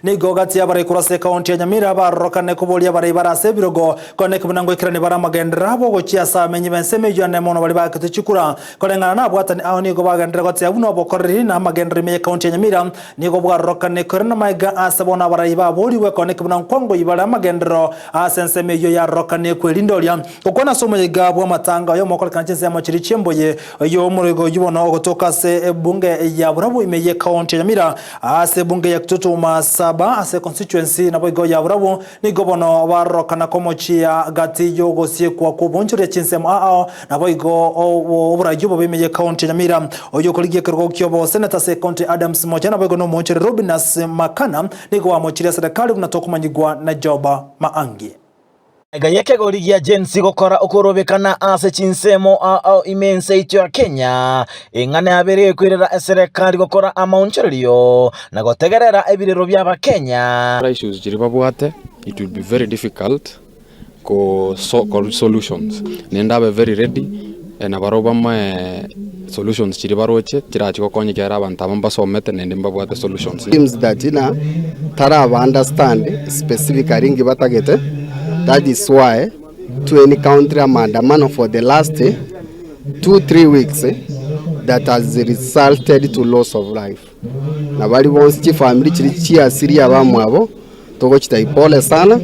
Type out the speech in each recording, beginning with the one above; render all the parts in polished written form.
Nigo gati y'abarai korwa ase ekaunti ya Nyamira barorokane koboria abarai bare ase ebirogo, kone buna ngoikerania bare amagenderero abo gochia ase abamenyi b'ensemo eyio ane mono baria baaketwe chikura. Koreng'ana nabwatani ao nigo bagenderere goteba buna obokoreri na amagenderero ime y'ekaunti ya Nyamira nigo bwarorokane koirana magega ase bono abarai baborigwe kone buna nkwangoi bare amagenderero ase ensemo eyio yarorokane kwerinde oria Gokwana ase omoyega bw'amatanga oyomo okorekana chinsemo chiria chi'emboye y'omoroigo oyio bono ogotoka ase ebunge ya Burabu ime y'ecounty ya Nyamira ase ebunge ya Kitutu Masaba ase constituency naboigo ya Burabu nigo bono barorokana komochia gati y'ogosiekwa kw'obonchoria chinsemo ao naboigo oborayi obobe ime y'ecounty ya Nyamira. Oyio okorigia ekerogo ki'oboseneta ase ecounty Adams Mocha naboigo nomoonchori Robinus Makana nigo bamochirie eserekari buna tokomanyigwa na Job Maangi. Magega y'ekegori gia Gen Z gokora okorobekana ase chinsemo ao ime ense yaito ya Kenya, eng'ana yabere ekoirera eserekari gokora amaonchorerio na gotegerera ebirero bi'Abakenya. Issues chiria babwate it will be very difficult ko solutions naende abe very ready nabarobwo bamoe solutions chiria baroche chirachi gokonya ekiagera abanto aba mbasomete naende mbabwate solutions. Seems that ng'a taraba understand specifically nki batagete that is why to encounter amaandamano for the last 2-3 weeks that has resulted to loss of life. Na baria bonsi chifamiri chiria chiasirie abamwabo togochitai pole sana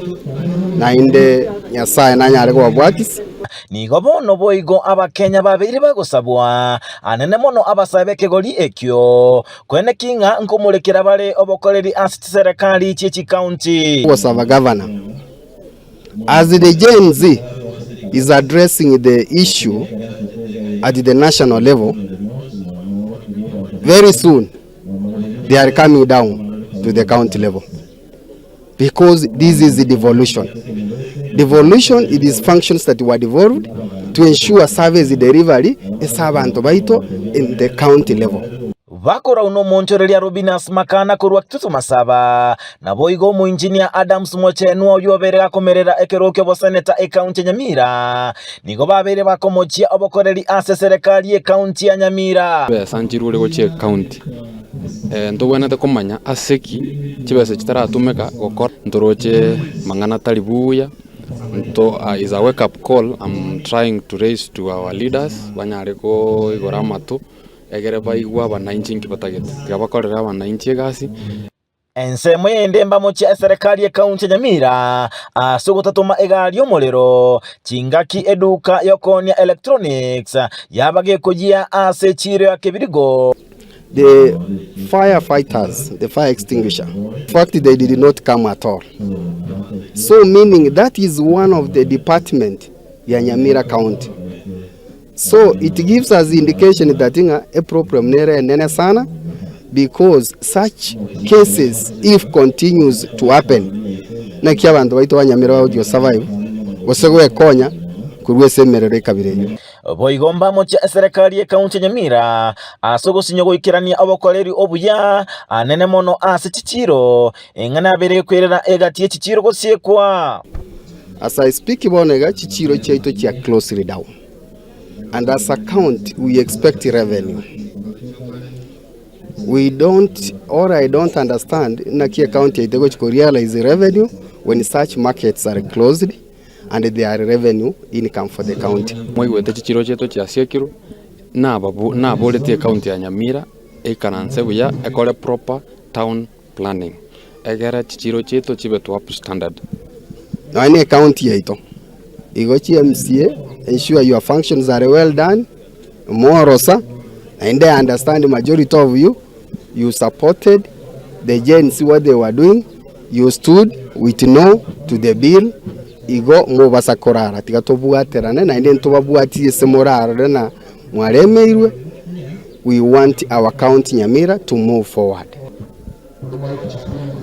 naende Nyasaye nanyare kobabwatisia. Nigo bono boigo Abakenya babeire bagosabwa, anene mono abasae b'ekegori ekio, koeneki ng'a nkomorekera bare obokoreri ase chiserekari chie chikaunti. Gosaba Governor as the Gen Z is addressing the issue at the national level, very soon they are coming down to the county level because this is devolution. Devolution it is functions that were devolved to ensure service delivery ase abanto baito in the county level. Bakorau nomonchoreria Robinus Makana korwa Kitutu Masaba, naboigo omoinjinia Adams Mochenwa oyio obeire gakomerera ekerogo ki'oboseneta ekaunti ya Nyamira, nigo babeire bakomochia obokoreri ase eserekari y'ekaunti ya Nyamira. Chibesa nchirure gochia ecounty, ntobwenerete komanya ase ki chibesa chitaratumeka gokora ntoroche mang'ana tari buya, nto is a wake up call am trying to raise to our leaders banyare koigora amato egere baigwe abanainchi nki batagete, tiga bakorere abanainchi egasi. Ensemo eyende mbamochia eserekari y'ekaunti ya Nyamira ase ogotatoma egari y'omorero chingaki eduka y'okoonia electronics yaba gekoyia ase echiiro ya Kebirigo. The fire fighters, the fire extinguisher, in fact they did not come at all. So meaning that is one of the department ya Nyamira County. So it gives us indication that ng'a e problem nere enene sana because such cases if continues to happen naki abanto baito ba Nyamira bagochia survive gose gwekonya korwa ase emerero ekabira eyio. Boigo mbamochia eserekari y'ekaunti ya Nyamira ase ogosinywa goikerania obokoreri obuya anene mono ase chichiiro, eng'ana yabere gekwerera egati ye chichiiro gosiekwa. As I speak bono iga chichiiro chiaito chia closely down and as a county we expect revenue. We don't or I don't understand naki ecounty yaito egochi ko realize revenue when such markets are closed and they are revenue income for the county. Mwaigwete chichiiro chiaito chiasiekirwe, nababu naboretie ecounty ya Nyamira eikaranse buya ekore proper town planning, egere chichiiro chiaito chibe to up standard. Nonya ne ecounty yaito igo chi MCA ensure your functions are well done, mworosa naende I understand majority of you, you supported the Gen Z what they were doing, you stood with no to the bill, igo mobasa korara tiga tobwaterane naende ntobabwatie ase morarore na mwaremeirwe, we want our county Nyamira to move forward.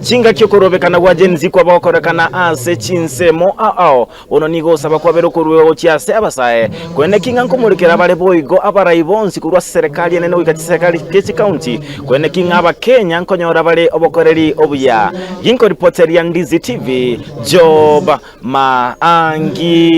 Chingaki okorobekana gwa Gen Z kwaba gokorekana ase chinsemo ao ao, bono nigo osaba kwabera okoruegwa gochia ase abasae, koeneki ng'a nkomorekera bare boigo abarai bonsi korwa ase serikali enene goika chiserikali chie chikaunti, koeneki ng'a abakenya nkonyora bare obokoreri obuya. Ginkoripoteria Ndizi TV, Job Maangi.